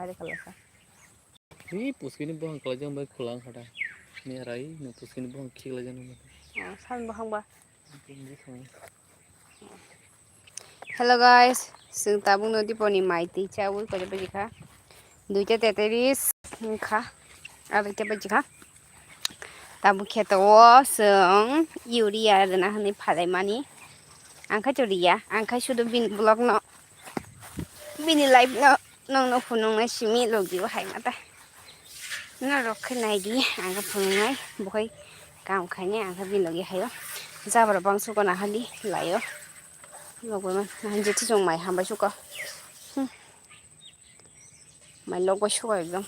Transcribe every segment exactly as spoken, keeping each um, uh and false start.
Kali kala sa. Ni puskini buhang kalaijak bai khwlang khata. Ni arai ni puskini buhang khiklaijak nang. Oh, san buhang ba. Hello guys, chwng tabuk no diponi mai twi chawi kore bajikha. Duita teteris wngkha. Aro khe bajikha. Tabuk kheto o chwng urea rwna hwnwi phalaimani. Ang khai to riya, ang khai sudu bini vlog no, bini life no nokno phunuknai simi logi o hai mata. Norok khe naidi, ang khe phunuknai, bo khai kam khainai, ang khe bini logi haio. Jabra bangsuko nahali laio. Nokbar man, nahan je chisong mai hambai suko. Hmm. Mai lok bai suka ekdom.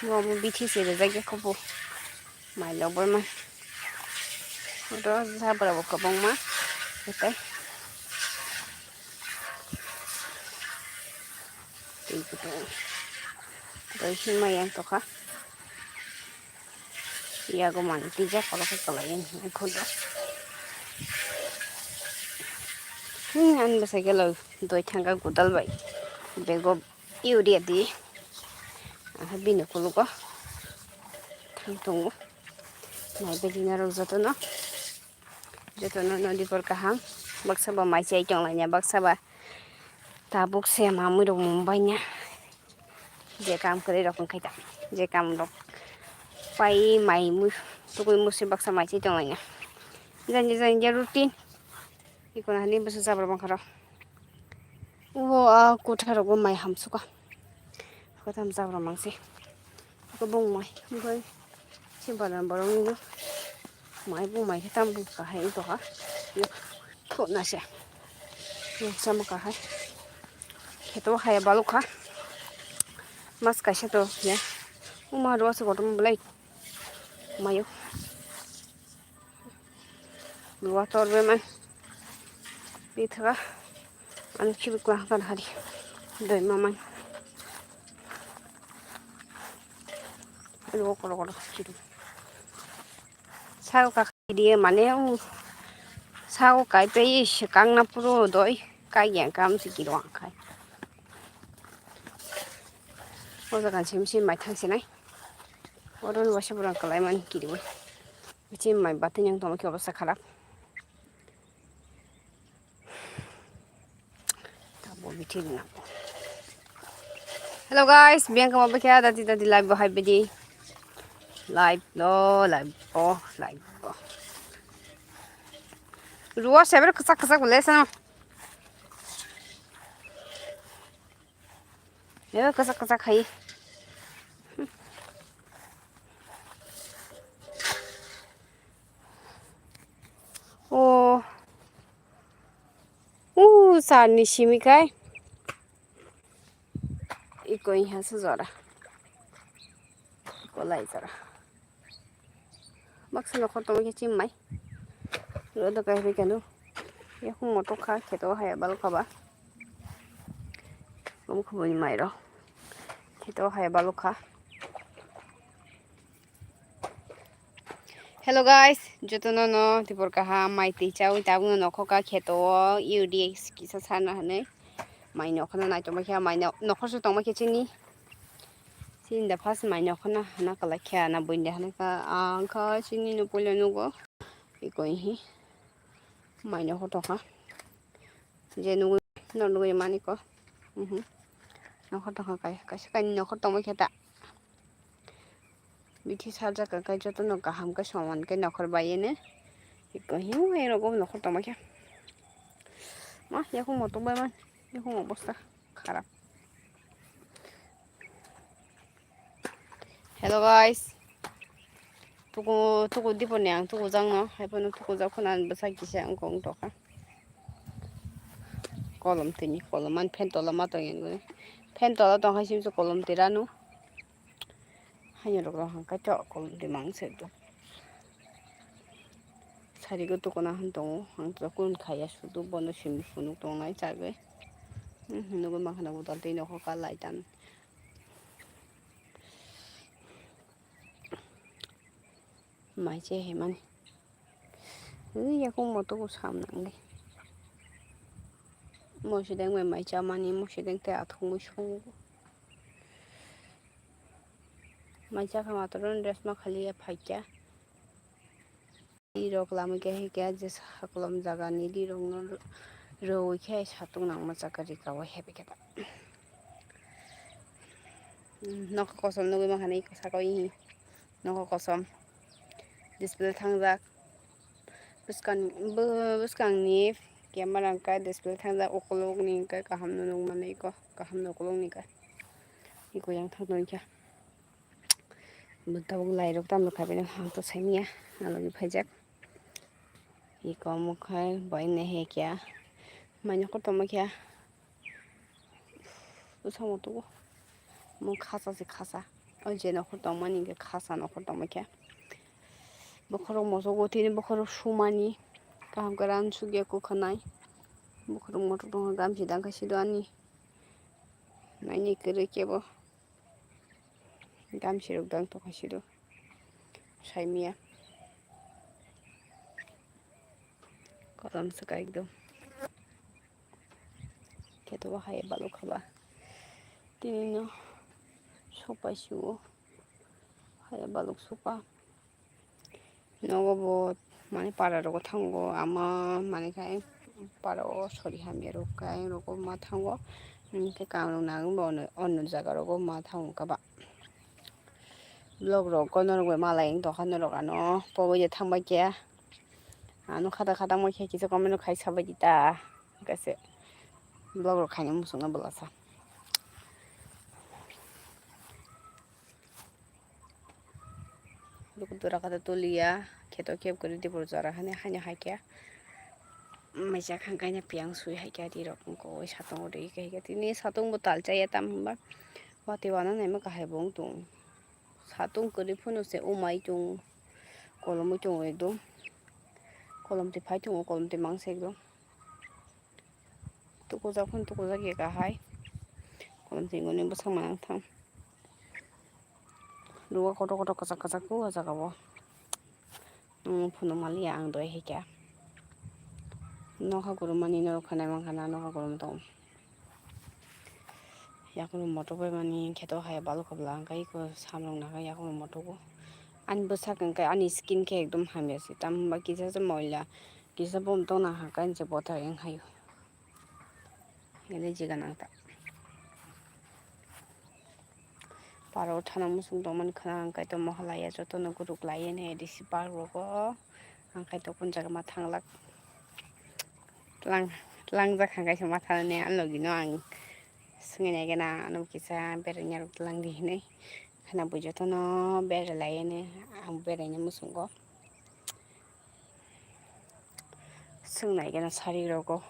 Bo omo bithi se rijak ya kho bo. Mai lok bai man. Oro jabra bo kwbangma. Tei. Tei kutung. Tei himma yang tokha. Yago mani tijak oro khe kwlaiwi hwnwi khudo. Hmm, ani bwsai khe loi doi thangkha godal bai. Bego urea di. Aha bini kulugo thang tongo. Nai bedi narok jotono. Jotono nodi por kaham. Baksa ba mai chai tong laina, baksa ba tabuk se mamui rok mumbai na. Je kam kwrwi rok wngkha ta. Je kam rok pai mai mu-, tugui musi baksa mai si tong laina. Jani jani je routine. Iko na hani bwsa jabra bangkha rok. Ubo a kotha rogo mai hamsuka. Kotha ham jabra mangsi. Iko bung mai. Iko si bana borong ni. Mai bung mai khe tam bung kahai ito ha. Yo, thuk na se. Yo, sama kahai. Kheto haya balukha. Mas kaisa to ya. Uma ruwa se kotom belai. Mayo. Ruwa tor be man. Di thaga. Ani khibi kla kan hari. Doi maman. Ruwa koro koro khibi. Sao ka khibi mane u. Sao kai pe is kang na puro doi. Kai yang kam si kiro ang kai. O jaga sim sim mai thang sinai. Oro ni wasa burang kalai man kiri bai. Bichi mai bati yang toma khe obostha kharap. Tabo bithi na. Hello guys, biang kama bakya dati dati live bo hai bidi. Live lo, live bo, live bo. Ruwa seber khasak khasak bole sana. Yo, khasak khasak hai. O. U, sani simi kai. Iko iha se jora. Iko lai jora. Baksa nokhor tongwi khe chim mai. Ro do kai ri kanu. Yakung motok kha kheto haya bal kha ba. Omo khoboi ni mai ro. Kheto haya bal kha. Hello guys, jotono no tibor kaham mai twi chawi tabuk no nokho ka kheto o U D X kisa sana hwnwi mai nokho no naitongma khe mai no-, nokho se tongma khe chini. Chini da first mai nokho no hana kalai khe ana buini hana ka ang kha chini no puila nugo. Ikoi hi mai nokho tokha. Je nugwi no nugwi mani ko. Mhm. Nokho tokha kai kaisa kaini nokho tongma khe ta. Bithi sarjak kai jotono kaham khe soman khe nokhor bai ene. Iko hiu hai rogo nokhor tongma khe. Ma yakung motok bai man yakung obosta kharap. Hello guys. Tuku tuku diponi ang tuku jang no hai phano tuku jak phano ang bwsa kisa wng kong tokha. Kolom tini kolom man fan tola ma tong yang fan tola tong hai simse kolom tira no. Haino rok rok hangkai to kolom de mang se do. Sari go tokona han tongo, ang to kun khaya sudu bono simi phunuk tongnai chagwi. Hmm, nugo makhana budal tei nokho ka laitan. Mai che hemani. Ui yakung moto ko sam nangli. Mo sideng mai mai chamani, mo sideng te athung mo sungo. Mai chakha matoro dress ma khali ya phaikya. Di rok lama khe hai khe je sakolom jaga ni di rok no rwi khe satung nang ma chakha rika o hebi khe ta. Nokha kosom nugwi mankha ni saka o hi nokha kosom display thangjak. Bwskang, bw-, bwskangni camera hwnkhe display thangjak, ukulukni hwnkhe kaham no nukmani eko, kaham no ukulukni hwnkhe. Eko yang thang tongkha. Bo tabuk lairok tamo khaibini hang to saimanya, a logi phaijak. Eko omo khai bai nahikya, mai nokho tongma khe. Bwskango tugo. Omo khasa se khasa. O je nokhor tongmani hwnkhe khasa nokhor tongma khe. Bokhorok mosogo tini bokhorok sumani. Kaham khe ran sugya kwkha nai. Bokhorok motok tongkha gamchi dangkha sido ani. Naini kwrwi kebo. Gamchi rok dang tongkha sido. Saimanya. Kotom swkang ekdom. Khe to bo hai baluk kha ba. Tini no sopai sio. Hai baluk sopa. Nogo bo mane para rogo thango ama mane khai para o sori hamya rok kai rogo ma thango. Hwnkhe kam rok nang bo ono, ono jaga rogo ma thango kaba. Vlog rok kono rok bai malai wng tongkha norok ano pobo ya thang bai khe. Ano khata khata moi khe kisa comment rok khai sabai di ta. Kaisa vlog rok khaina muchungma bwlasa. Dura kata toliya kheto kep kwrwi dibor jora hani haino hai khe. Maisa khang kaina piyang sui hai khe adi rok wngkha satung ri khe tini satung bo tal chaya tam hinba. Watwi wana naima kahai bo wng tong. Satung kwrwi phano se umai tongo, kolomwi tongo ekdom, kolomtwi phai tongo, kolomtwi mangsa ekdom. Tukujak phano tukujak ya kahai, kolomtwi mani bwsak manang thang. Lugo kotor kotor kwchak kwchak o jaga o. Ang phunuk manliya ang doi hai khe. Nokha kwrwngmani norok khanai mankha na nokha kwrwng tong. Yakhwlwng motok bai mani kheto hai balukha bwla hwnkhe eko samrok nahai yakhwlwng motogo. Ani bwsak hwnkhe ani skin khe ekdom hamya se tamhinba kisa se moila kisa bom tongna hwnkhe ani se bothai wng haio. Ele jiga nang ta. Paro thana muchung tongmani khwna ang kaitor mohalaya jotono guruk laiya ni A D C park rogo ang kaitor kun jaga ma thanglak tlang tlangjak hang kaisa ma thanani a logi no ang swngwi nai gana ano kisa beraina rok tlang di hinwi khwna bo jotono berai laiya ni ang beraina muchungo. Swng nai gana sari rogo,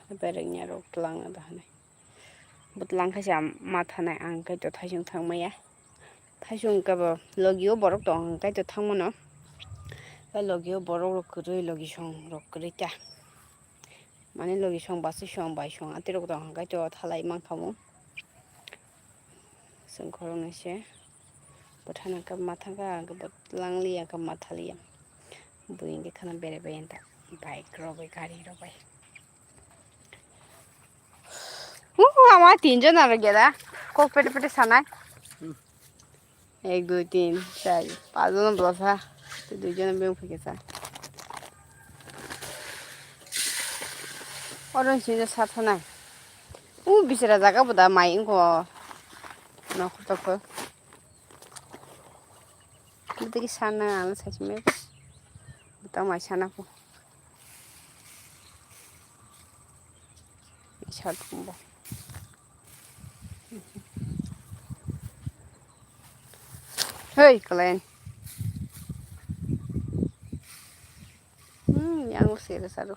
beraina rok twlang da hinwi. Bo twlang khe se ma thanai ang kaitor thaisung thang maya. Thaisung hwnkhe bo logi o borok tong ang kaitor thang mano. Tei logi o borok rok kwrwi logi song rok kwrwi ta. Mane logi song basi song bai song ati rok tong ang kaitor thalai mankha mo. Chwng khoroknwi se bwthano khe ma thangkha, ang khe bo twlang liya, ang khe ma thaliya. Buini kheno berai bai ta bike rok bai, gari rok bai. Uhu, ama tinjon aro geda. Kok pete pete sanai. Hmm. Ek, dui, tin, char, pachjon bwlasa. Tei duijon beng phai khe sa. Oro sini sa thanai. U bichara jaga bo da mai wngkho. Nokhor tokhor. Bwtwi sana ang sachi me. Bwtang mai sana ko. Sa thumbo. Hei, kalen. Hmm, yang sere saro.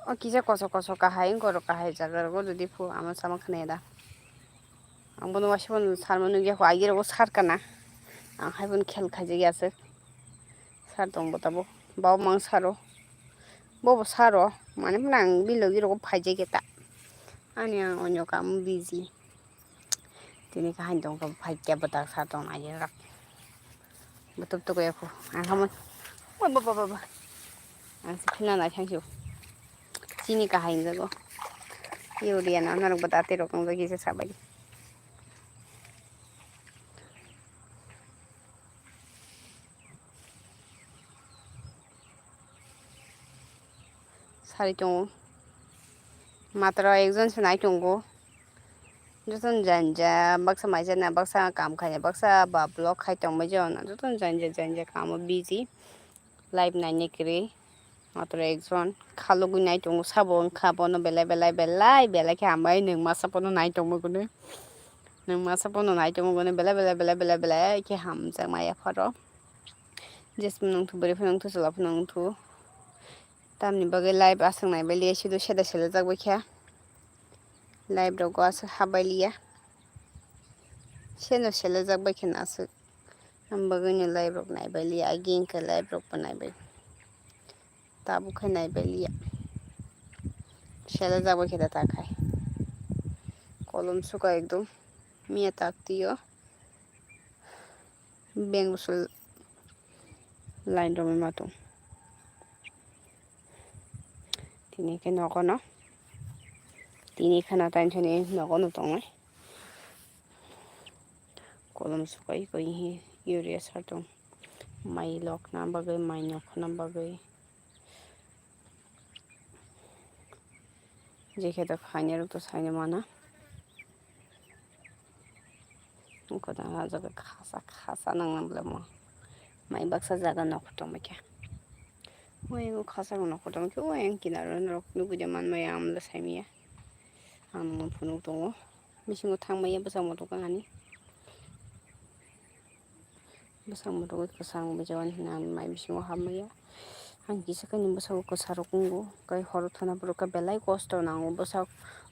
O kisa koso koso kahai, wngkoro kahai jaga rogo, dodi phu ama sama khna da. Ang bono waisa bono sarma nugya kho, agi rogo sar kana. Ang hai bono khel khaijak ya se. Sar tong bo tabo. Bau mang saro. Bo bo saro. Mane phano ang bilogi rogo phaijak ya ta. Ani ang onyo kam busy. Tini kaham tong kha, phai khe bwtak sa tong nai rak. Bwtwk tokya kho. Ang khamon. Ba, ba, ba, ba, ba. Ang se phina nai thang sio. Chini kaham jago. Urea no norok bo dati rok wng bagwi se sabai. Sari tongo. Matro ekjon se nai tongo. Jotono janja, baksa mai jana, baksa kam khaina, baksa ba vlog khai tongbai jana. Jotono janja, janja kamo busy. Live naina kwrwi. Matro ekjon khalugwi nai tongo, sabo wngkha bono belai, belai, belai, belai khe hambai nwng masa bono nai tongmogwno. Nwng masa bono nai tongmogwno belai, belai, belai, belai, belai khe hamjakma yapharo. Jeswk nungthu, bwrwi phano wngthu, chwla phano wngthu. Tamni bagwi live aswk naibai liya, sido seda selejak bai kha. Live rogo aswk habai liya. Seno selejak bai kheno aswk. Am bagwino live rok naibai liya, agi wngkha live rok bo naibai. Tabuk khe naibai liya. Selejak bai khe da ta khai. Kolom suka ekdom. Miya tak twi o. Beng bwswk line romwi ma tong. Tini khe nogo no. Tini kheno tansoni nogo no tongnai. Kolom sukai koi hi urea sar tong. Mai lokna bagwi, mai nokna bagwi. Jekhe to khainai rok to saino mana. Kodang ah jaga khasa khasa nang nang bwle mo. Mai baksa jaga nokho tongma khe. Oyang khasa nokho tongma khe oyang kinaro norok nugui de manmaya amle saimaya. Ang nung phunuk tongo. Bisingo thangmaya bwsa motok ani. Bwsang motok kwchang bwjagani hwnna ang mai bisingo hapmaya. Ang kisa khe ni bwsao kwsa rok wngo, tei horo thana borok khe belai kosto nango. Bwsak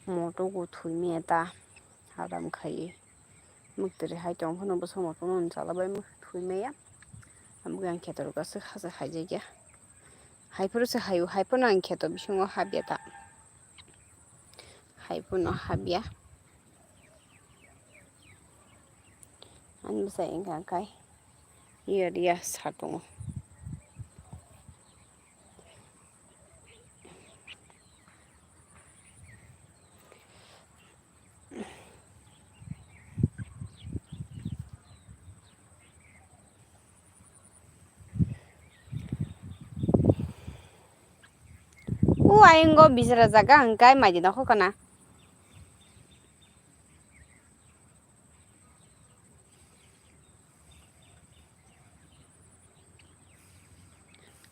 motogo thwimaya ta, haram khai. Mwktwrwi hai tong phano bwsak motok no chala bai thwimaya. Amo khe ang kheto rok aswk hachal haijakya. Hai phuru se haio, hai phano ang kheto bisingo hapya ta. Hai phano hapya. Ani bwsai wngkha kai. Iya, iya, sa tongo. O ayang go bisra jaga hwnkhe mai di nokho kana.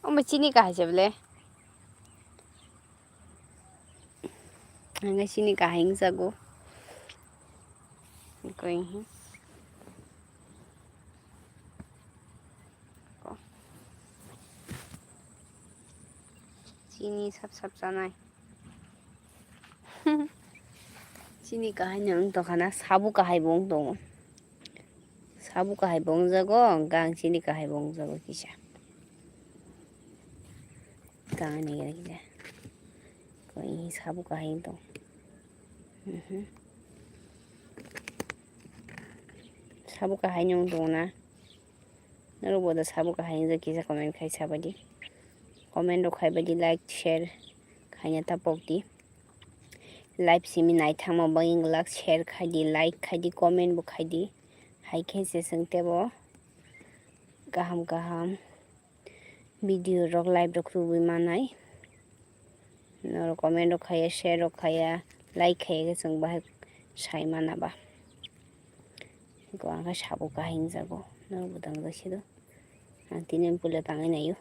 Omo chini kahai se bole. Ang chini kahai wngjago. Koi hi. Chini sap sap chanai. Chini kahai no wng tongkha na, sabo kahai bo wng tongo. Sabo kahai bo wngjago, hwnkhe ang chini kahai bo wngjago kisa. Tangni gana kisa. Koi sabo kahai wng tong. Mhm. Sabo kahai no wng tongo na. Norok bo da sabo kahai wng jak kisa comment khai sabaidi. Comment rok khaibaidi, like, share khaina tapok di. Live simi naithangma bagwi wng glak, share khaidi, like khaidi, comment bo khaidi. Hai khe se chwng tebo kaham kaham video rok, live rok rwui manai. Norok comment rok khaiya, share rok khaiya, like khaiya khe chwng bahai sai mana ba. Eko ang khe sabo kahai wngjago, norok bo tang jak sidi. Ang tini puila tangwi naio.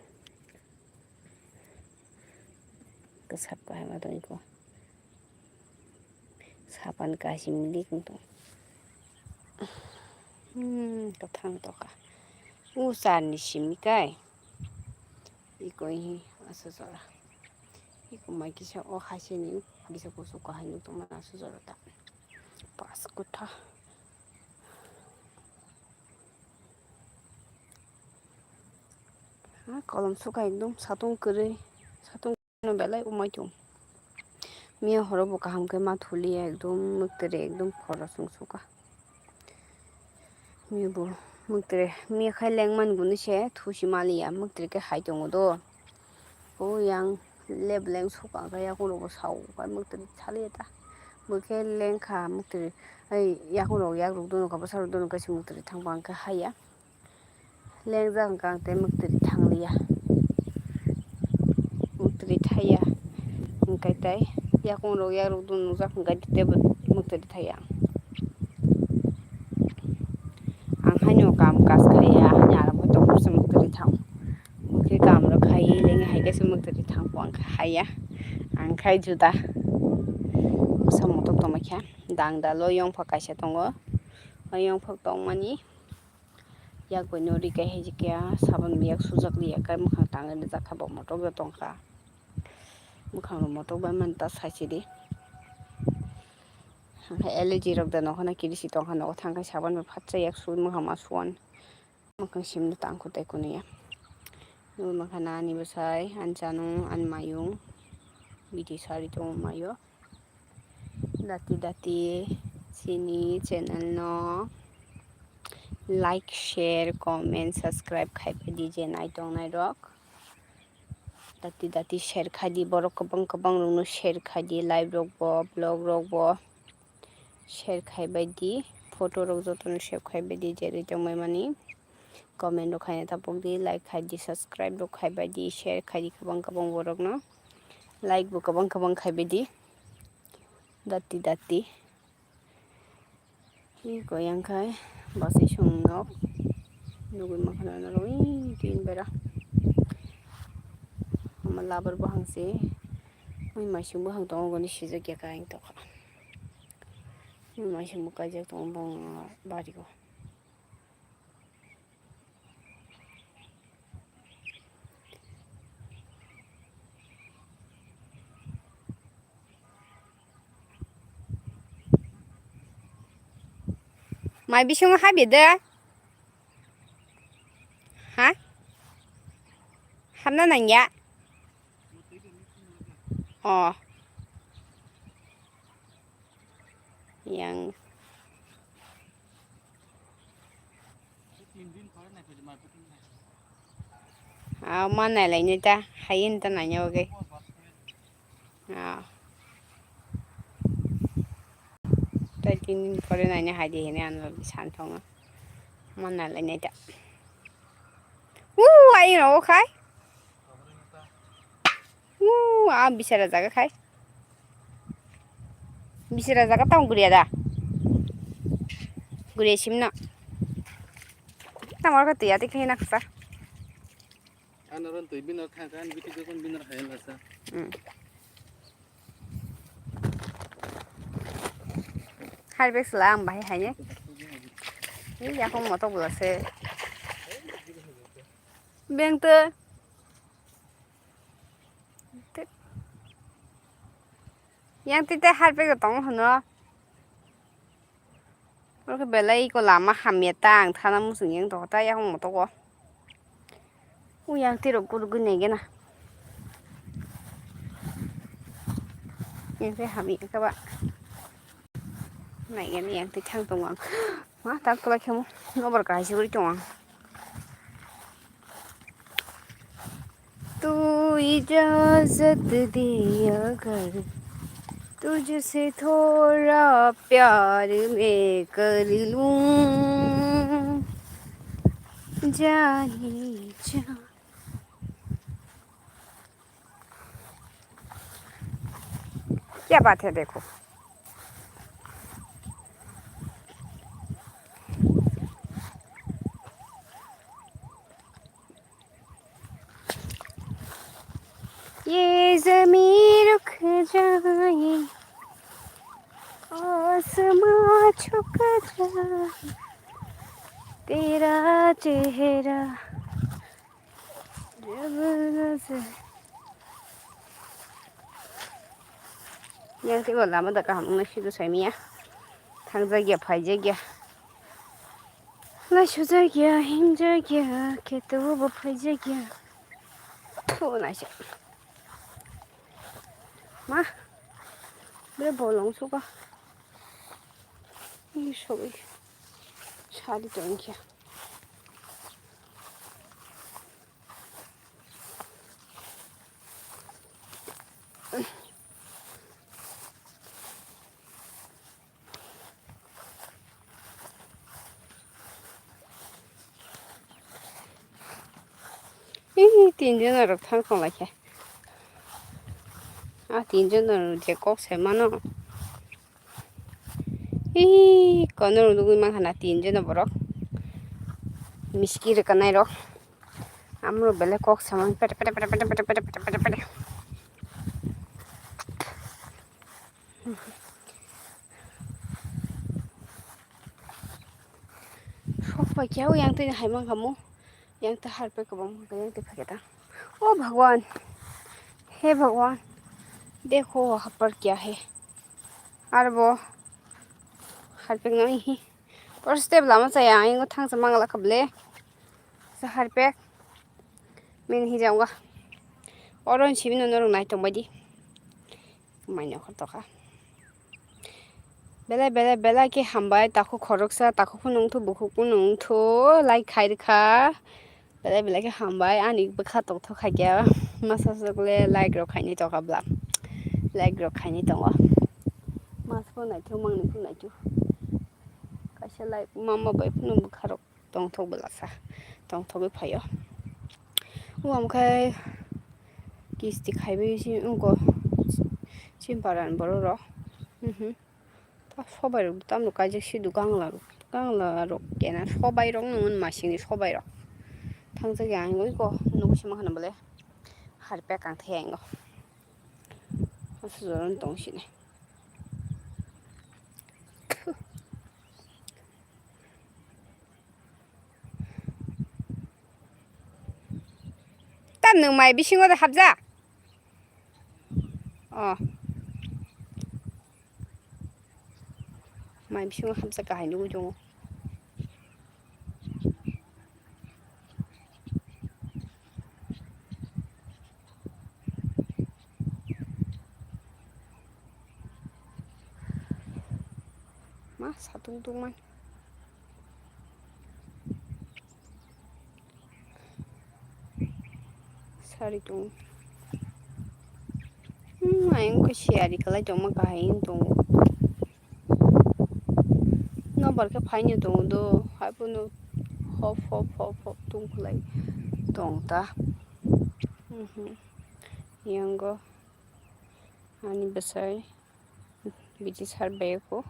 Kwsap kahai ma tong eko. Sapan kaisa milik wng tong. Hmm, kwthang tokha. O charni simi kai. Eko hi asa jora. Eko mai kisa o haisini kisa kusu kahai nuk tongma asa jora ta. Pas kutha. Ha, kolom suka ekdom satung kwrwi. Satung no belai umai tong. Miya horo bo kaham khe ma thuliya ekdom mwktwrwi ekdom khoro chwng suka. Miya bo mwktwrwi miya khai lengmani gwnwi se thusi maliya mwktwrwi khe hai tongo do. O yang leb leng suka khe yakung rogo sao khe mwktwrwi thaliya ta. Bo khe lengkha muktwi, ai, yakung rok yak rok dunu kha, bwsa rok dunu kha, se muktwi thangbo ang khe haya. Lengjak hwnkha ang tei muktwi thangliya. Muktwi thaya. Hwnkhe tei yakung rok yak rok dunu nukjak hwnkhe tei bo muktwi thaya. Ang haino kam kaj khaiya, haino aram khe tongphuru se muktwi thang. Hwnkhe kam rok khaiwi lengwi hai khe se muktwi thang bo ang khe haya. Ang khai juda. Bwsa motok tongma khe. Dangdalo yongphak kaisa tongo. O yongphak tongmani yak bai no ri kai hai jikya, sabon bai yak sujak liya, kai mwkhang tangwi rijak kha bo motok bo tongkha. Mwkhang rok motok bai manta sai sidi. Hwnkhe allergy rok da nokhana kirisi tongkha, nogo thangkhe sabon bai phatsa yak su mwkhang ma suan. Mwkhang simno tangkhu tei kunu ya. Nugwi mankha na ani bwsai, ani chanu, ani mayung. Bidi sari tongo mayo. Dati dati chini channel no like, share, comment, subscribe khaibai di je nai tongnai rok. Dati dati share khai di, borok kwbang kwbang rok no share khai di, live rok bo, vlog rok bo share khaibai di, photo rok joto no save khaibai di, jerwi tongbai mani. Comment rok khaina tapok di, like khai di, subscribe rok khaibai di, share khai di kwbang kwbang borok no. Like bo kwbang kwbang khaibai di. Dati dati. Iko yang khai basai song nok. Nugwi mankha na norok ui tin bera. Ama labar buhang se. Mui maising buhang tongo goni sijak ya kain tokha. Mui maising bo kaijak tongo bong bari o. Mai bisingo habi de. Ha? Hamna nangya. Oh. Yang. Ah, ma nai lai nai ta, hai ta nai nai oge. Ah. Tai tin din pore nai nai hai di hene ano san thongo. Ma nai lai nai ta. Uu, ai no khai. Uu, a bisara jaga khai. Bisara jaga tong guria da. Guria simno. Tamar ko tiya tikhe na ksa. Ano ron tui binor kha kha, an biti ko kon binor hai la sa. Hmm. Harvest la ang bahai haine. Ni yakong motok bula se. Beng te. Yang tite harvest tong hono. Oro khe belai iko lama hamya ta, ang thana muchung yang tokha ta, yakung motogo. Uyang tirok gurugui naigena. Yang tei hamya khe ba. Naigena yang tei thang tongo ang. Ma tak tolai khemo. Nobar kaisa guri tongo ang. तू इजाजत दे अगर तुझसे थोड़ा प्यार मैं कर लूं, जाने जा। क्या बात है, देखो। ये ज़मीं रुक जाए, आसमां झुक जाए, तेरा चेहरा जब नजर। Yang tei bo lama da kaham wngna sidi saimanya. Thangjak ya, phaijak ya. Naisujak ya, himjak ya, khe teibo bo phaijak ya. Thu naisa. Ma, bre bolong suka. Ini sobi. Sadi to engkhe. Ih, tinjon rok thang tong lai khe. A tinjon rok je kok se mano. Ih, kono rok nugwi mankha na tinjon borok. Miski rwkanai rok. Amro belai kok samani pete pete pete. Sok pai khe o yang twi hai mankha mo. Yang twi harpek kwbang mankha yang twi phai khe ta. O Bhagwan. He Bhagwan. Dekho wahan par kya hai. Arbo harpek nai hi. Por step lama chaya ang ingo thangsa mangla kable. Sa harpek. Min hi jawnga. Oron sibino norok nai tongbaidi. Mai nokhor tokha. Belai belai belai khe hambai, takhuk khoroksa, takhuk phano wngthu, bukhuk phano wngthu, like khai rwkha. Belai belai khe hambai, ani bwkha tongthok khaikhe masa sukle like rok khainai tongkha bla. Like rok khainai tongo. Mas phano naithu, mangni phano naithu. Kaisa like mama bai phano bwkha rok tongthok bwlasa, tongthogwi phaio. O omo khe kisti khaiwi si wngkho chini parani borok rok. Mhm. Ta sobai rok tamno kaijak sidu gangla rok, gangla rok kena sobai rok nung masingni sobai rok. Thangjak ya ang oi ko nugo sima khana bole harpek ang thai ang o. Aswk joroni tong sini. Tam nwng mai bisingo de habja. Oh. Mai bisingo habja kahai nugwi tongo. Ma satung tungmani. Sari tongo. Hmm, ayang khe siyari kwlai tongma kahai wng tongo. Nobar khe phaino tongo do, haiphano hop hop hop hop tongkhlai tongta. Mhm. Yango ani bwsai. Biti sar bai ko.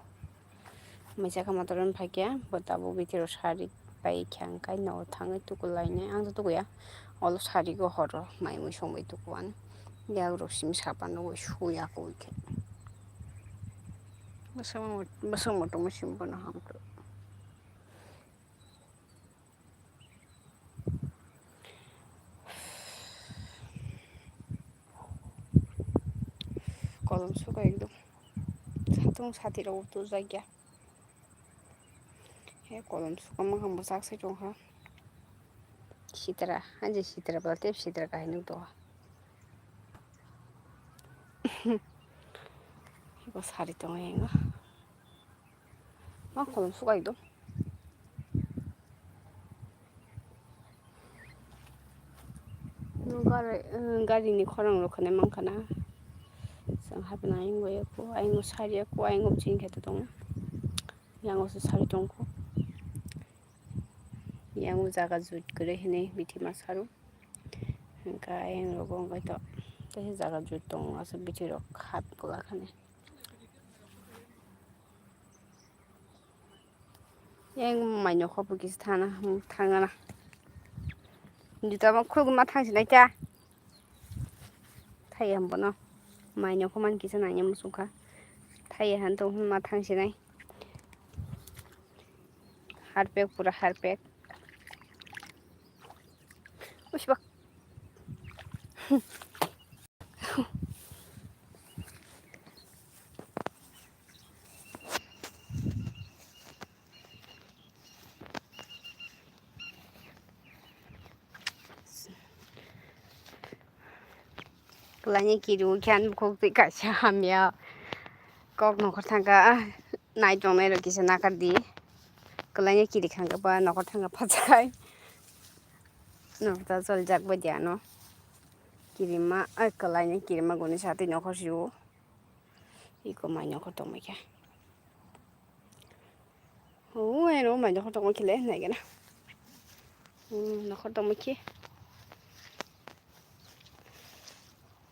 Maisa kha motor on phaikya, bo tabuk biti rok sari pai kha, hwnkhai nogo thangwi tuku lainai. Ang to tukuya, olo sari go horo, mai mui songbai tuku ani. Yak rok simi sapa nugui suya kui khe. Bwswk mo-, bwswk motom simi bono hamto. Kolom suka ekdom. Satung sati rok tujakya. He kolom suka mwkhang bwchak se tongkha. Sitra, hanjak sitra bwla tei sitra kahai nuk tongkha. Eko sari tongo yango. Ma kolom suka ekdom. Gari, gari ni khorang rok khwnai mankha na. Chwng hapna ayang bai ko, ayang sari ko, ayang chini khe tongo. Yang o se sari tongkho. Yang o jaga jut kwrwi hinwi bithi ma saru. Hwnkhe ayang rogo wngkha to tei jaga jut tongo aswk bithi rok hap kwlakhani. Yang mai nokhor bo kisa thana, thangana. Juta ma khulugwi ma thangsinai ta. Thaiya bono. Mai nokhor man kisa nangya muchungkha. Thaiya han tong ma thangsinai. Harpek pura harpek. Usibak. Kwlaini kiru khe ani bukhuk twi kaisa hamya. Kok nokhor thangkha, ah, nai tongnai rok kisa nakardi. Kwlaini kiri khangkha ba nokhor thangkha phachakhai. Nokhor ta choljak bai di ano. Kirima, ah, kwlaini kirima guni satwi nokhor sio. Iko mai nokhor tongmai khe. O, ero mai nokhor tongma khe le, naigena. Hmm, nokhor tongma khe.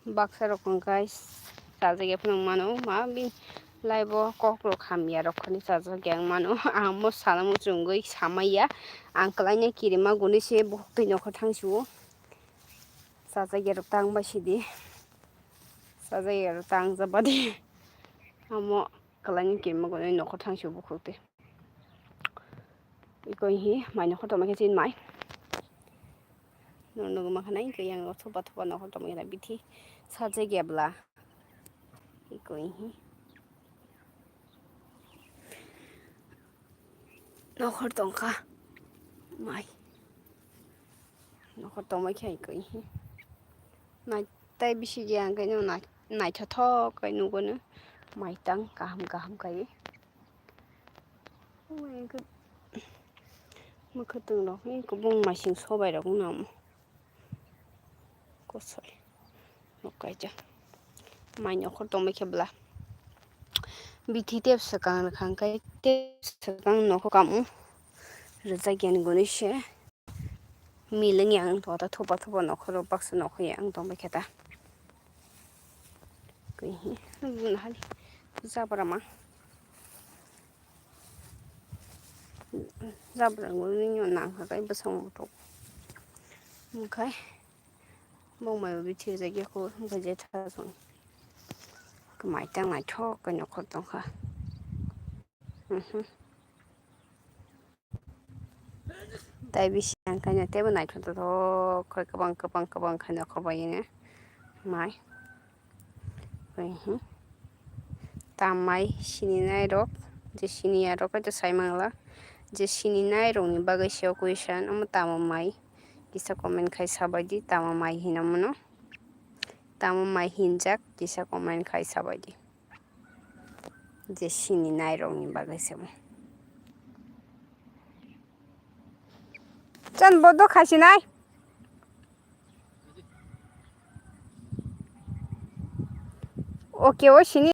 Baksa rok hwn khe chajak ya phano mano, ma bini live o kok rok hamya rok khani chajak ya wng mano. Ang mo salamo chwngwi samaya, ang kwlaina kirima guni se bukhuk twi nokha thang sio. Chajak ya rok tang bai sidi, chajak ya rok tang jabadi. Amo kwlaina kirima guni nokha thang sio bukhuk twi. Iko hi mai nokha tongma khe chin mai. Nung nugwi mankha nai, hwnkhe yang o thupa thupa nokhor tongmani bithi sajak ya bwla. Iko hi nokhor tongkha mai. Nokhor tongmai khe iko hi nai tai bisi ya hwnkhe no nai-, naithothok khe nugo no mai tang kaham kaham kaiwi. Mwkhwtwng rok ni kubung masing sobai rok no kosoi nok kaijak mai nokhor tongbai khe bwla bithi tep swkang rwkha hwnkhe tep swkang nokho kamu rwjak yani gwnwi se miling yang tongta thupa thupa nokhoro baksa nokho yang tongbai khe ta kwi hi nukgo nahani jabra ma. Jabra nini nangkha kai bwskango tok. Hwnkhe bongmai bo bithir jak ya kho, hwnkhe jetha song. Kwmai tang naithok khe nokhor tongkha. Mhm. Tai bisi ang khe teibo naithok tongthok khe kwbang kwbang kwbang khe nokhor bai mai. Oihi. Tamai sininai rok, je siniya rok khe to sai mangla. Je sininai rokni bagwi se o question, omo tamo mai? Kisa comment khai sabaidi, tamo mai hino mono? Tamo mai hinjak? Kisa comment khai sabaidi. Je sininai rokni bagwi se bo. Chan bodo khasinai. Okay, o sini